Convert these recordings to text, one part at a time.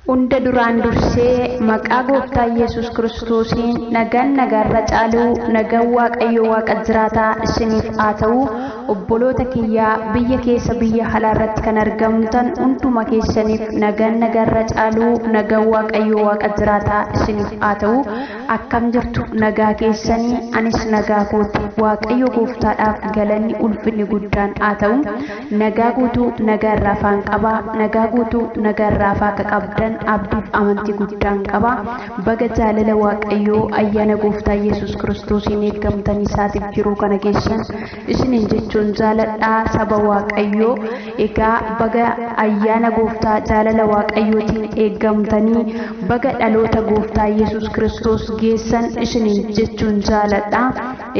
Hunda duraan dursee maqaa Gooftaa Yesuus Kiristoosiin nagaan nagaarra caaluu nagaan Waaqayyo Waaqa jiraataa isiniif haa ta'u. Obboloota kiyyaa biyya keessa biyya alaa irratti kan argamtan hunduma keessaniif nagaan nagaarra caaluu nagaan Waaqayyo Waaqa jiraataa isiniif haa ta'u. Akkam jirtu nagaa keessanii? Anis nagaa kooti. Waaqayyo Gooftaadhaaf galanni ulfinni guddaan haa ta'u. Nagaa guutuu nagaa irraa afaan qaba. Nagaa guutuu nagaa irraa afaan akka qabdan abdiif amantii guddaan qaba. Baga jaalala Waaqayyoo ayyaana Gooftaa Yesuus Kiristoosiin eeggamtan isaatiif jiruu kana keessan isiniin jechuun jaaladhaa saba Waaqayyoo. Egaa baga ayyaana Gooftaa jaalala Waaqayyootiin eeggamtanii baga dhaloota Gooftaa Yesuus Kiristoos geessan isiniin jechuun jaaladha.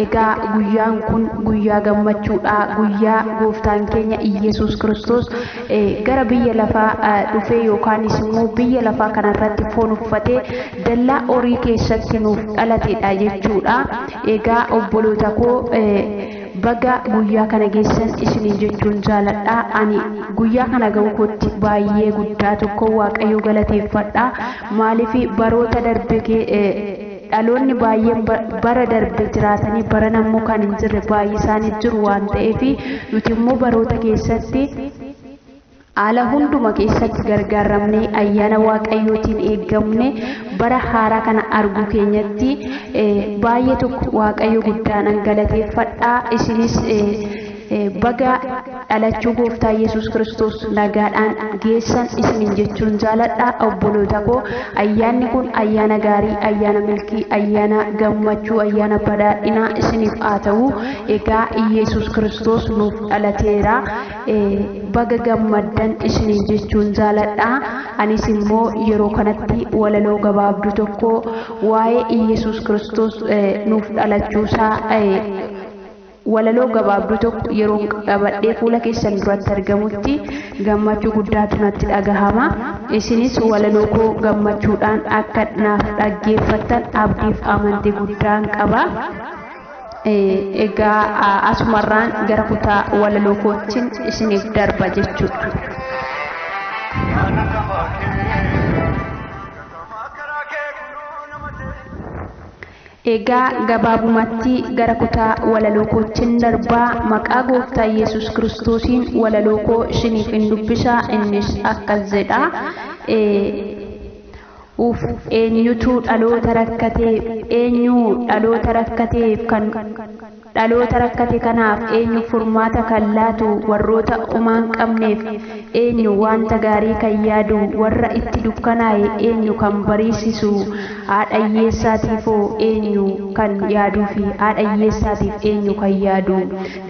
Egaa guyyaan kun guyyaa gammachuudha. Guyyaa Gooftaan keenya Iyyasuus Kiristoos gara biyya lafaa dhufee yookaanis immoo biyya lafaa kanarratti foon uffatee dallaa horii keessatti nuuf dhalatedha jechuudha. Egaa obboloota koo baga guyyaa kana geessan isiniin jechuun jaaladha. Ani guyyaa kana ga'uu kootti baay'ee guddaa tokko Waaqayyo galateeffadha. Maaliif baroota darbe dhaloonni baay'een bara darbe jiraatanii baran ammoo kan hin jirre baay'ee isaanii jiru waan ta'eef nuti immoo baroota keessatti haala hunduma keessatti gargaaramnee ayyaana Waaqayyootiin eeggamne bara haaraa kana arguu keenyatti baay'ee tokko Waaqayyo guddaanan galateeffadha. Isinis baga dhalachuu Gooftaa Yesuus Kiristoos nagaadhaan geessan isiniin jechuun jaaladha. Obboloota koo ayyaanni kun ayyaana gaarii, ayyaana milkii, ayyaana gammachuu, ayyaana badhaadhinaa isiniif haa ta'u. Egaa Yesuus Kiristoos nuuf dhalateera. Baga gammaddan isiniin jechuun jaaladha. Anis immoo yeroo kanatti walaloo gabaabduu tokko waa'ee Yesuus Kiristoos nuuf dhalachuusaa walaloo gabaabduu tokko yeroo qabadhee fuula keessan duratti argamutti gammachuu guddaatu natti dhagahama. Isinis walaloo koo gammachuudhaan akka naaf dhaggeeffattan abdiif amantii guddaan qaba. Egaa asumarraan gara kutaa walaloo koottiin isiniif darba jechuudha. Egaa gabaabumatti gara kutaa walaloo koottiin darbaa maqaa Gooftaa Yesuus Kiristoosiin walaloo koo isiniif hin dubbisa. Innis akkas jedha. Uff eenyutu dhaloota rakkateef eenyu dhaloota rakkateef kan dhaloota rakkate kanaaf eenyu furmaata kan laatu warroota homaa hin qabneef eenyu wanta gaarii kan yaadu warra itti dukkanaa'e eenyu kan bariisisu haadha hiyyeessaatiifoo eenyu kan yaaduufi haadha hiyyeessaatiif eenyu kan yaadu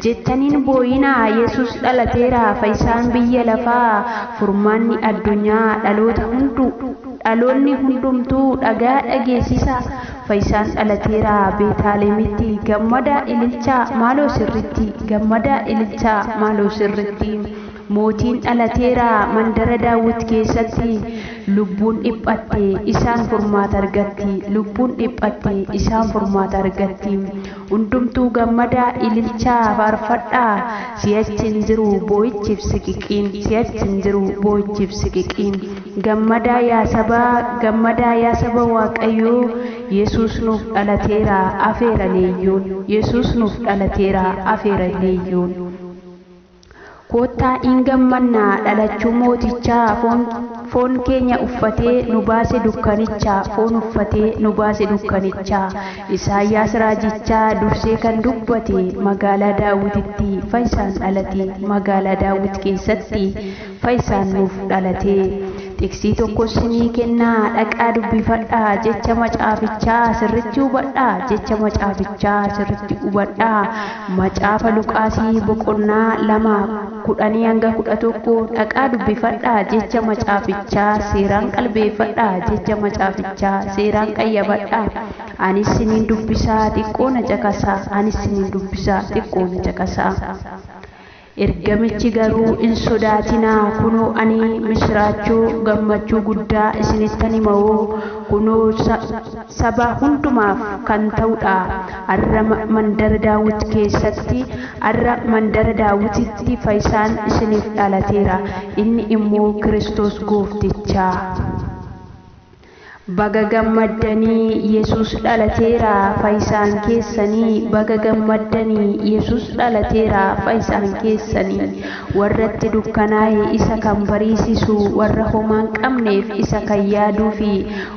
jettaniin boo'inaa Yesuus dhalateera fayyisaan biyya lafaa furmaanni addunyaa dhaloota hundu dhaloonni hundumtuu dhagaa dhageessisa fayyisaan dhalateera Beetaalemitti gammadaa ililchaa maaloo sirritti gammadaa ililchaa maaloo sirritti mootiin dhalateera mandara Daawit keessatti lubbuun dhiphatte isaan furmaata argatti lubbuun dhiphatte isaan furmaata argatti hundumtuu gammadaa ililchaa faarfadhaa si'achi hin jiru boo'ichiif siqiqiin si'achi hin jiru boo'ichiif siqiqiin gammadaa yaa sabaa gammadaa yaa saba Waaqayyoo Yesuus nuuf dhalateera afeera leeyyoon Yesuus nuuf dhalateera afeera leeyyoon. Koottaa in gammannaa dhalachuu mootichaa foon keenya uffatee nu baase dukkanichaa foon uffatee nu baase dukkanichaa Isaayyaas raajichaa dursee kan dubbate magaalaa Daawititti fayyisaan dhalate magaalaa Daawit keessatti fayyisaan nuuf dhalate. Tiksii tokko isinii kennaa dhaqaa dubbifadhaa jecha macaafichaa sirritti hubadhaa jecha macaafichaa sirritti hubadhaa macaafa Luqaasii boqonnaa 2 10 hanga 11 dhaqaa dubbifadhaa jecha macaafichaa seeraan qalbeeffadhaa jecha macaafichaa seeraan qayyabadhaa anis isiniin dubbisaa xiqqoo na caqasaa anis isiniin dubbisaa xiqqoo na caqasaa. Ergamichi garuu hin sodaatinaa kunoo ani misiraachoo gammachuu guddaa isinittan himawoo kunoo saba hundumaaf kan ta'udha. Har'a mandara Daawit keessatti har'a mandara Daawititti fayyisaan isiniif dhalateera. Inni immoo Kiristoos Gooftichaa. Baga gammaddanii Yesus dhalateera fayyisaan keessanii, baga gammaddanii Yesus dhalateera fayyisaan keessanii. Warratti dukkanaa'e isa kan bariisisu, warra homaa hin qabneef isa kan yaaduu fi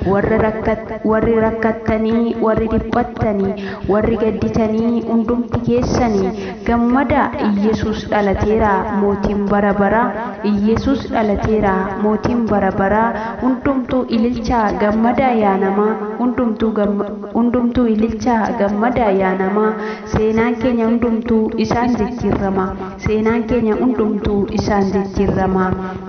warri rakkattanii, warri dhiphattanii, warri gadditanii hundumti keessanii gammadaa, Yesus dhalateera mootiin bara baraa, Yesus dhalateera mootiin bara baraa. Hundumtuu ililchaa gammadaa yaa namaa, hundumtuu ililchaa gammadaa yaa namaa. Seenaan keenya hundumtuu isaan jijjiirama, seenaan keenya hundumtuu isaan jijjiirama.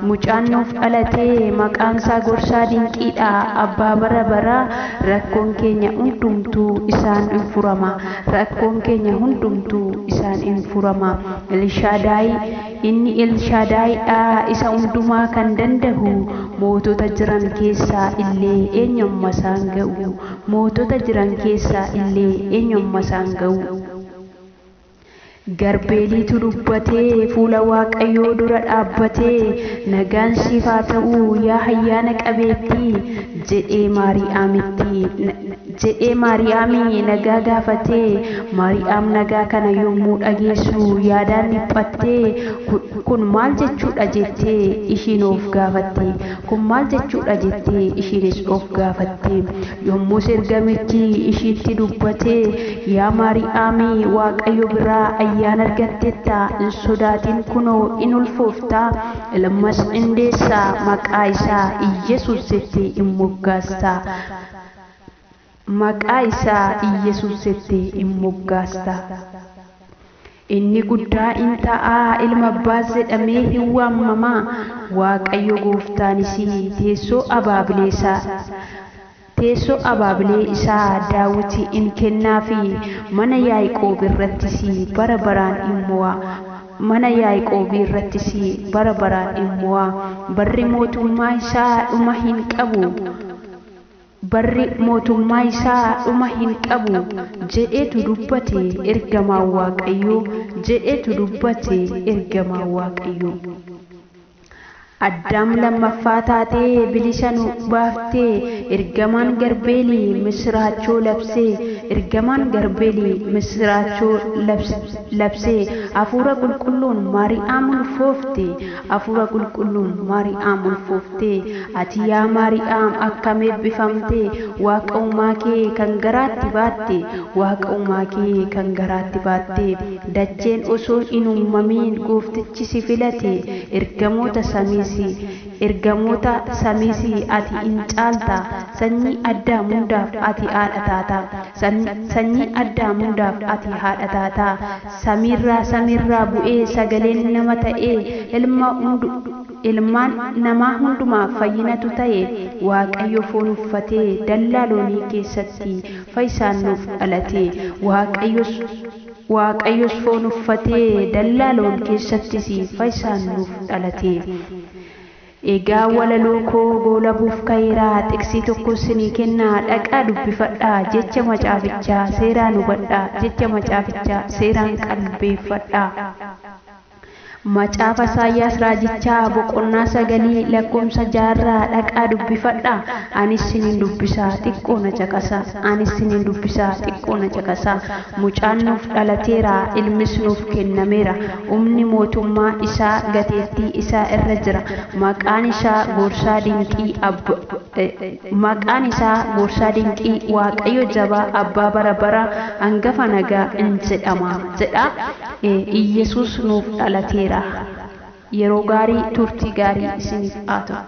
Mucaan nuuf dhalatee maqaansaa gorsaa dinqiidha, abbaa bara baraa. Rakkoon keenya hundumtuu isaan hin furama, rakkoon keenya hundumtuu isaan hin furama. Elshaadaay, inni Elshaadaayidha, isa hundumaa kan danda'u. Mootota jiran keessaa illee eenyumma isaan ga'u, mootota jiran keessaa illee eenyumma isaan ga'u. Garbeeliitu dubbatee fuula Waaqayyoo dura dhaabbatee, nagaan siif haa ta'u yaa ayyaana qabeettii jedhee Maariyaamitti, jedhee Maariyaamii nagaa gaafatee. Maariyaam nagaa kana yommuu dhageessu yaadaan dhiphattee, kun maal jechuudha jettee ishiin of gaafatte, kun maal jechuudha jettee ishiinis of gaafatte. Yommus ergamichi ishiitti dubbatee, yaa Maariyaamii, Waaqayyo biraa ayyaana argattetta, hin sodaatin, kunoo in ulfoofta, ilmas in deessaa, maqaa isaa Iyyasuus jettee in moggaasta, maqaa isaa Iyyasuus jettee in moggaasta. Inni guddaa in ta'aa, ilma abbaas jedhamee hin waamamaa, Waaqayyo gooftaanis teessoo abaabilee isaa Daawiti in kennaafi, mana Yaaqoob irrattis bara baraan in mo'a, mana Yaaqoob irrattis bara baraan in mo'a. Barri mootummaa isaa dhuma hin qabu, barri mootummaa isaa dhuma hin qabu jedheetu dubbate ergamaan Waaqayyoo, jedheetu dubbate ergamaan Waaqayyoo. Addaam lammaffaa taatee bilisa nu baaftee, ergamaan Garbeelii misiraachoo labsee, ergamaan Garbeelii misiraachoo labsee. Hafuura qulqulluun Maariyaam ulfoofte, hafuura qulqulluun Maariyaam ulfoofte. Ati yaa Maariyaam akkam eebbifamte, Waaqa uumaa kee kan garaatti baatte, Waaqa uumaa kee kan garaatti baatte. Dacheen osoo hin uumamiin gooftichi si filate, ergamoota samiis ati in caalta. Sanyii Addaam hundaaf ati haadha taata, sanyii Addaam hundaaf ati haadha taata. Samiirraa bu'ee sagaleen nama ta'ee, ilma ilmaan namaa hundumaaf fayyinatu ta'e. Waaqayyo foon uffatee dallaa loonii keessatti fayyisaan nuuf dhalate. Waaqayyos foon uffatee dallaa loon keessattis fayyisaan nuuf dhalate. Egaa walaloo koo goolabuuf ka'eera. Xiqsii tokko isinii kennaa, dhaqaa dubbifadhaa, jecha macaafichaa seeraan hubadhaa, jecha macaafichaa seeraan qalbeeffadhaa. Macaafa Isaayyaas raajichaa boqonnaa 9 lakkoofsa 6rraa dhaqaa dubbifadhaa. Anis isiniin dubbisaa, xiqqoo na caqasaa, anis isiniin dubbisaa, xiqqoo na caqasaa. Mucaan nuuf dhalateera, ilmis nuuf kennameera, humni mootummaa isaa gateettii isaa irra jira. Maqaan isaa gorsaa dinqii, Waaqayyo jabaa, abbaa bara baraa, hangafa nagaa in jedhama jedha. Iyyasuus nuuf dhalateera. Yeroo gaarii, turtii gaarii isiniif haa ta'u.